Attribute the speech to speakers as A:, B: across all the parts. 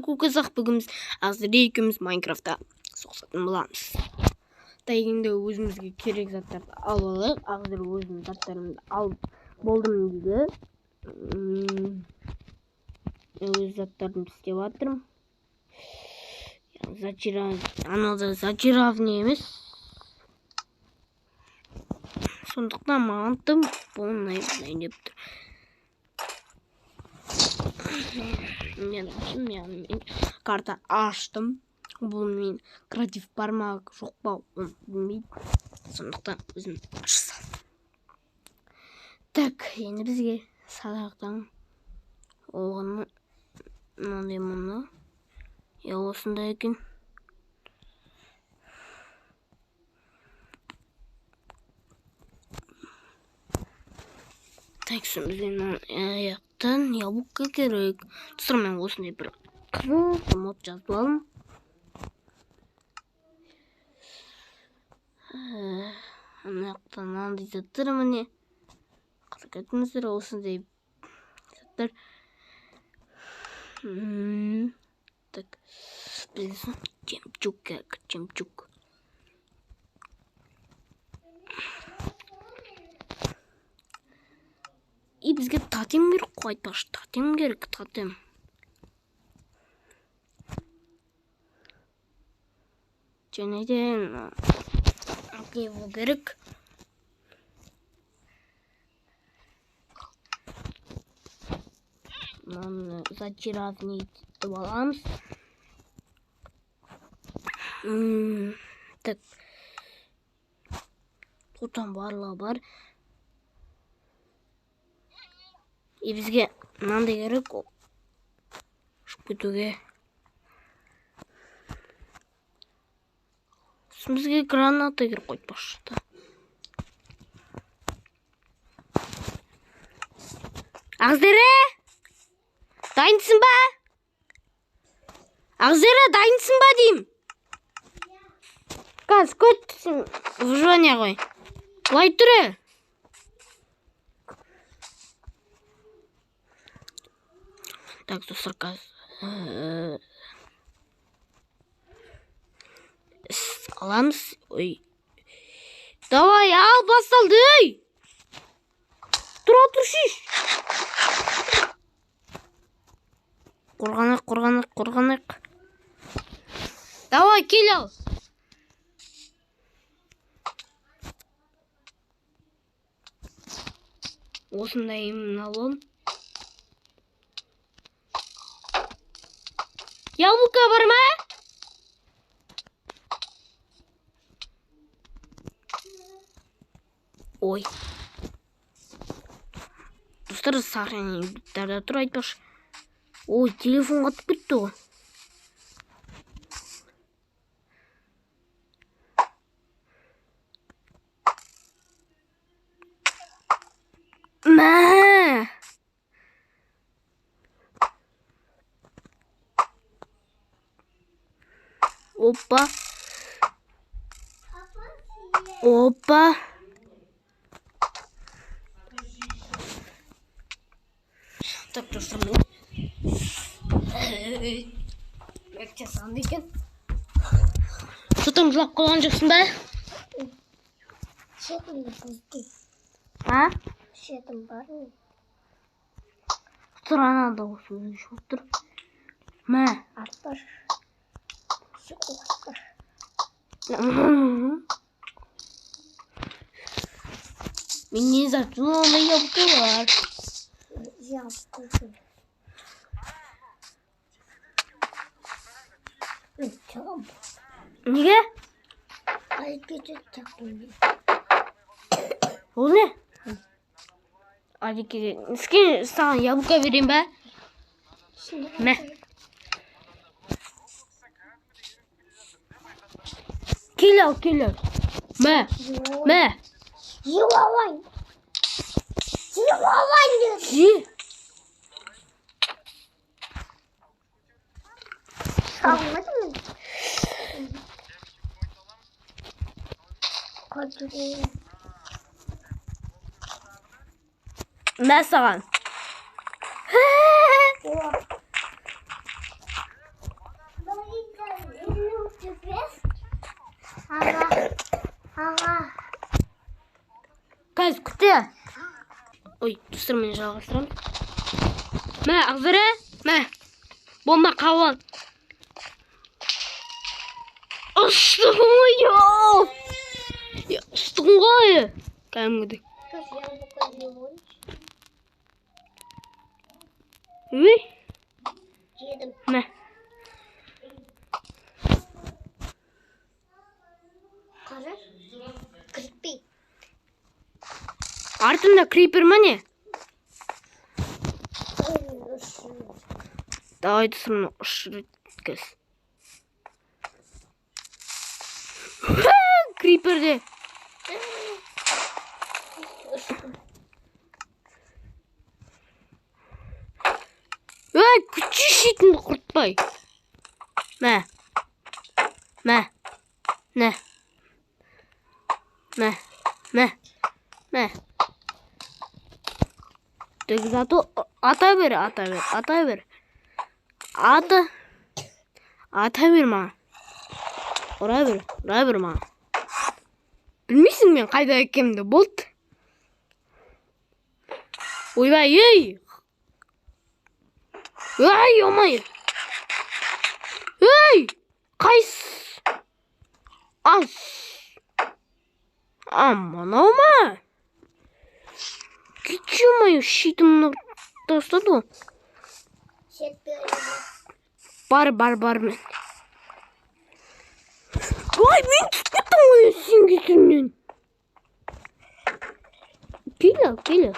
A: Куказақ. Бүгін біз Ақзере екеуміз Майнкрафтта соғысатын боламыз. Енді өзімізге керек заттарды алып алайық. Ақзере өзімнің заттарымды алып болдым дейді. Өз заттарымды істеп жатырмын. Анау да зачарование емес. Сондықтан маған тым оңай болайын деп тұр. Мен аштым, яғни мен карта аштым. Бұл мен креатив бар ма, жоқ па, оны білмеймін. Сондықтан өзім аша салдым. Так, енді бізге садақтан оғыны мынандай мұны. Я осындай екен. Так, бізге аяқтан яблоко керек. Достар, мен осындай бір қызыл мод жазып алдым. Ана жақтан мынандай заттар міне. Қарап кетіңіздер, осындай заттар. Так, бізге жемчуг керек, жемчуг. И бізге тотем керек қой, айтпақшы, тотем керек, тотем. Және де не болу керек. Мынаны зачарование етіп аламыз. Так, тотем барлығы бар. И бізге мынандай керек ұшып кетуге. Сосын бізге граната керек қой, айтпақшы. Ақзере, дайынсың ба? Ақзере, дайынсың ба деймін? Қазір күт, выживание ғой. Былай тұр. Так, достар, қазір аламыз. Ой. Давай, ал, басталды, ей! Тұра тұршы. Қорғанайық, қорғанайық, қорғанайық. Давай, кел ал. Осындай алып. Яблоко бар ма? Ой. Достар, сохранениелерде тұр, айтпақшы. Ой, телефон қатып кетті ғой. Мә! Опа. Опа. Так, достар, міне. Жасанды екен. Что там, жылап қалған жоқсың ба?
B: Шетімді бұзды.
A: А?
B: Шетім бар ма?
A: Тұр, ана да осы өзі шығып тұр. Мә.
B: Артпаш.
A: Мен не зат, ондай яблоко бар.
B: Яблоко.
A: Неге? Ол не? Іске саған яблоко берейін ба? Мә. Кел ал, кел ал. Мә, мә.
B: Жеп алайын. Жеп алайын дедім.
A: Же.
B: Алмадым.
A: Мә саған. Істе. Ой, достар, мен жалғастырамыз. Мә, Ақзере, мә. Бомба қауып ал. Ұштың ғой, я. Ұштың ғой. Кәдімгідей.
B: Қазір яблоко жеп алайыншы.
A: Үй,
B: Жедім.
A: Мә.
B: Қара. Кірпей.
A: Артында крипер ма не?
B: Ой, ұшып.
A: Давай, достар, мына ұшырып өткіз. Криперде.
B: Ұштым.
A: Ей, күтші, шетіңді құртпай. Мә. Мә. Мә. Мә. Мә. Мә. Так зато ата бер, ата бер, ата бер. Ата. Ата бер маған. Ұра бер, ұра бер маған. Білмейсің мен қайда екенімді, болды. Ойбай, ей! Ей, омай! Ей! Қайсы? Ас! А, мынау ма? Кетші, ё-моё, щитімді тастады ғой.
B: Щит беремін.
A: Бар, бар, бар мен. Ой, мен түсіп кеттім ғой сен кесірінен. Кел, ал, кел.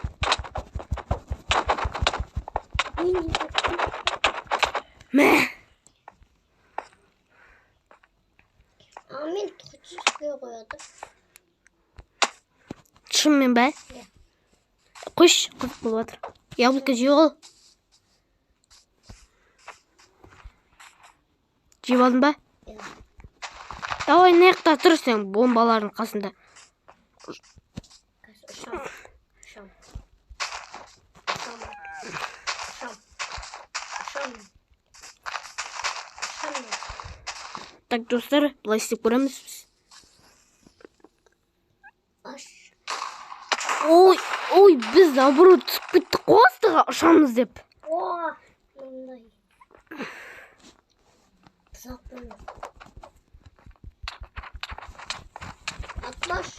B: Мен де
A: Мә.
B: А мен точечка қояды.
A: Шынымен бе?
B: Иә.
A: Қойшы, қызық болып жатыр. Яблоко жеп ал. Жеп алдың ба?
B: Иә.
A: Давай, мына жақта тұр сен бомбалардың қасында.
B: Қазір ұшам. Ұшам. Ұшам. Ұшам. Ұшам. Ұшам.
A: Так, достар, былай істеп көреміз біз.
B: Аш.
A: Ой, ой, біз наоборот түсіп кеттік қой астыға ұшамыз деп.
B: О, мындай. Ұзақ болмас. Атпаш.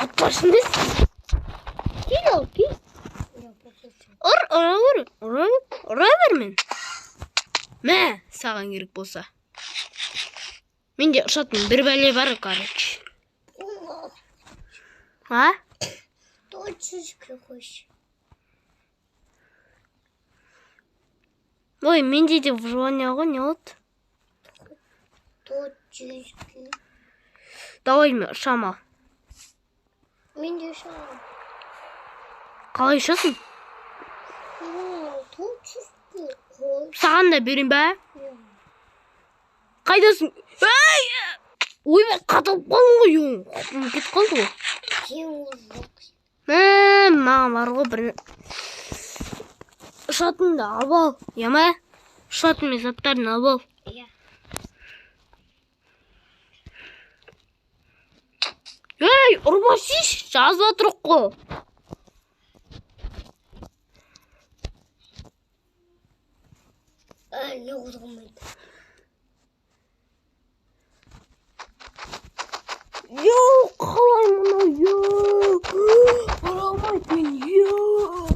A: Атпашы емес. Кел, ал, кел.
B: Я послушаю.
A: Ұр, ұра бер, ұра бер, ұра бер мен. Мә, саған керек болса. Менде ұшатын бір бәле бар, короче.
B: О,
A: А?
B: точечка қойшы.
A: Ой, менде де выживание ғой, не болды?
B: Точечки.
A: Давай, мен ұшам ал.
B: Мен де ұшамын.
A: Қалай ұшасың?
B: О, точечки қой.
A: Саған да берейін ба?
B: Иә.
A: Қайдасың? Ей! Ойбай, қатылып қалдым ғой, ё. Құтым кетіп қалды ғой.
B: Сен ол жоқ.
A: Мә, маған бар ғой бір ұшатынды алып ал, иә ма? Ұшатын мен заттарын алып ал.
B: Иә.
A: Ей, ұрмасайшы, жазып жатырық қой.
B: Әлі қозғалмайды.
A: Йо, қалай мынау, йо. Ұра алмайды мен, йо.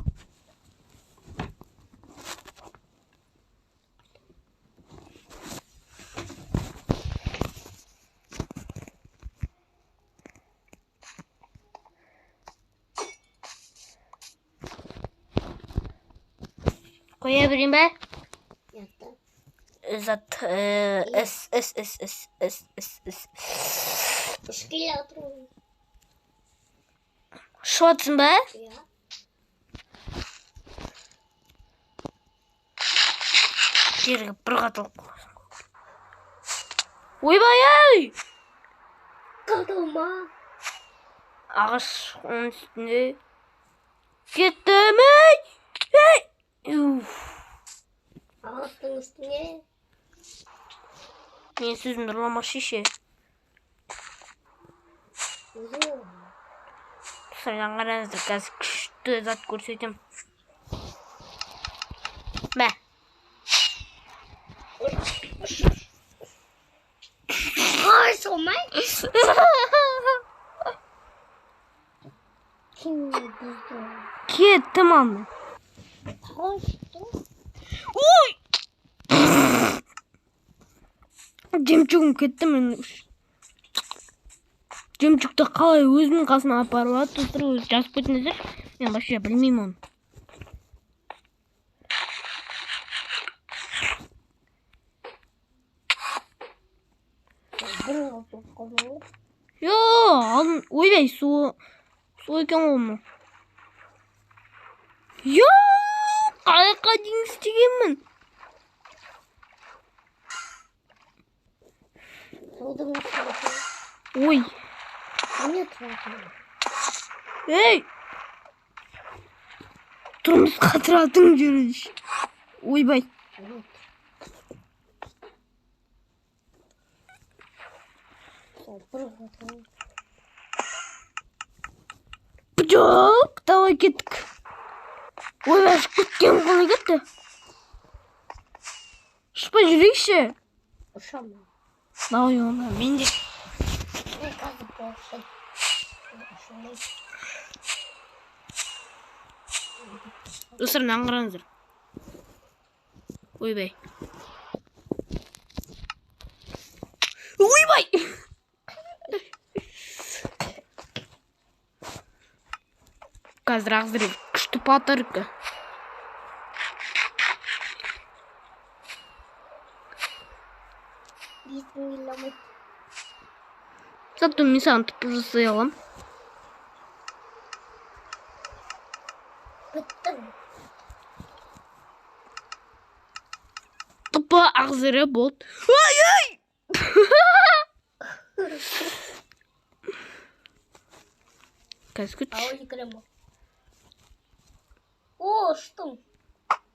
A: Қоя берейін бе?
B: Ята.
A: Зат, С, С, С, С, С, С, С.
B: Ұшып келе жатырмын.
A: Ұшып жатсың ба?
B: Иә.
A: Жерге бір қатылып қаласың. Ойбай, ай!
B: Қадалма.
A: Ағаш оның үстінде. Кеттім, ей! Ей! Уф.
B: Ағаштың үстіне.
A: Мен сөзімді ұрламашы ше.
B: Өзің.
A: Достар, мынаны қараңыздар, қазір күшті зат көрсетемін. Мә.
B: Ой, солмай.
A: Кеттім ал мен. Ой! Жемчугім кетті мен. Жемчугті қалай өзімнің қасыма апарып алады, достар, өзі жазып кетіңіздер. Мен вообще білмеймін оны. Йо, алдын, ойбай, су, су екен ғой мынау. Йо, қаяққа дейін істегенмін? Ой. Ей! Тұрмысқа тұратын жері. Ойбай. Жоқ, давай кеттік. Ойбай, ұшып кеткен қалай кетті? Ұшпай жүрейікші.
B: Ұшамын.
A: Давай онда, мен де.
B: Мен қазір болсын. Ұшамын.
A: Достар, мынаны қараңыздар. Ойбай. Ойбай! Қазір Ақзере күшті подарка.
B: Бисмилла.
A: Зато мен саған тыпыр жасай аламын.
B: Біттім.
A: Тыпы Ақзере болды. Ай, ай! Қазір күтші.
B: Ауыз кірем. О, ұштым.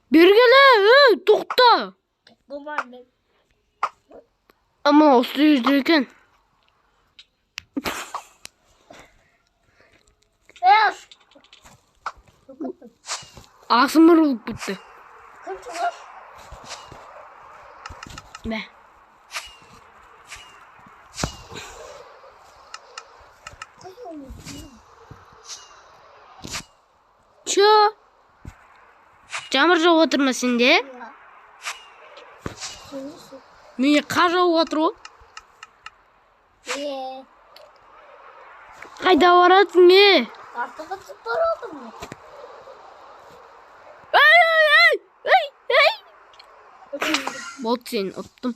A: Бері келе, ей, тоқта.
B: Болмайды.
A: Ама осы жерде екен. Асымыр болып кетті.
B: Кім шығар?
A: Мә. Чё? Жаңбыр жауып отыр ма сенде? Менде қар жауып отыр ғой.
B: Е,
A: Қайда барасың, е?
B: Артыға түсіп баратырмын.
A: Ей, ей, ей, ей, ей! Болды, сені ұттым.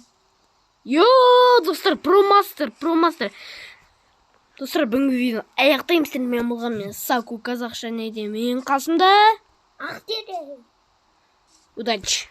A: Йо, достар, промастер, промастер. Достар, бүгінгі видеоны аяқтаймын. Сіздермен болған мен Саку қазақша, не де менің қасымда
B: Ақтере.
A: Удачи.